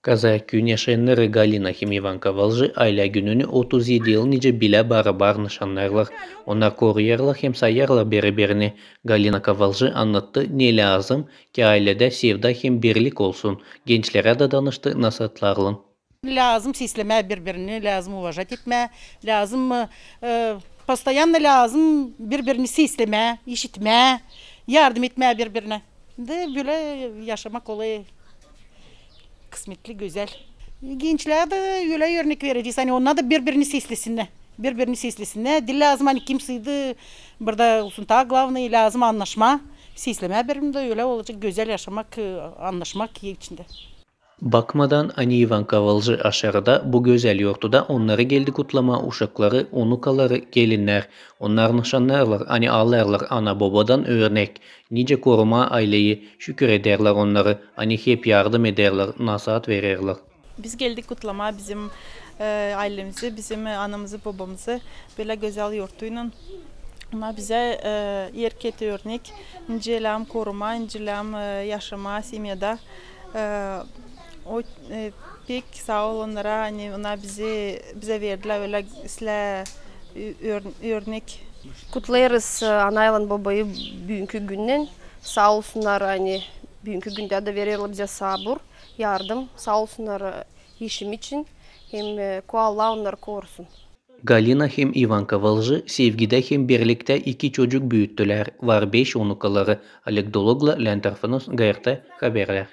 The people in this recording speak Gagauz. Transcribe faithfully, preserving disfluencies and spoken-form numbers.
Kazak küüyün yaşayannarı Galina hem İvan Kovaljı aylä gününü otuz edi yıl nicä bilä barabar nışannêêrlar. Onnar koruyêrlar hem sayêrlar biri-birini. Galina Kovaljı annattı, ne lääzım, ki ayledä sevda hem birlik olsun. Gençlerä dä danıştı nasatlarlan. Lääzım seslemää biri-birini, lääzım uvažat etmää, lääzım, e, postoyanno lääzım biri-birini seslemää, işitmää, yardım etmää biri-birinä. Da bölä yaşamak olêr kısmetli, gözäl. Gençlärä dä ölä örnek verecez, ani onnar da biri-birini seslesinnär. Biri-birini seslesinnär. Diil lääzım, ani kimsey dä burada olsun, taa glavnıy, lääzım annaşmaa, seslemää biri-birini, da ölä olacek gözäl yaşamak, e, annaşmak içindä. Bakmadan, ani İvan Kovaljı aşarıda, bu gözäl yortuda onnarı geldi kutlamaa uşakları, unukaları, gelinnär. Onnar nışannêêrlar, ani alêrlar ana-bobadan örnek, nicä korumaa ayleyi, şükür ederlär onnarı, ani hep yardım ederlär, nasaat vererlär. Biz geldik kutlamaa bizim, e, aylemizi, bizim, e, anamızı, bobamızı bölä gözäl yortuylan. Onnar bizä, e, erkek örnek, nicä lääzım korumaa, nicä lääzım, e, yaşamaa semyada. E, o, e, pek saa ol onnara, ani onnar bizi, bizä verdilär ölä islää, e, ör-, örnek. Kutlêêrız, e, anaylan bobayı büünkü günnän. Saa olsunnar, ani büünkü gündä dä vererlär bizä sabur, yardım. Saa olsunnar, e, işim için hem, e, ko Allah onnarı korusun. Galina hem İvan Kovaljı sevgidä hem birliktä iki çocuk büüttülär, var beş unukaları. Oleg Dologla, Leonid Trifonov, G R T haberlär.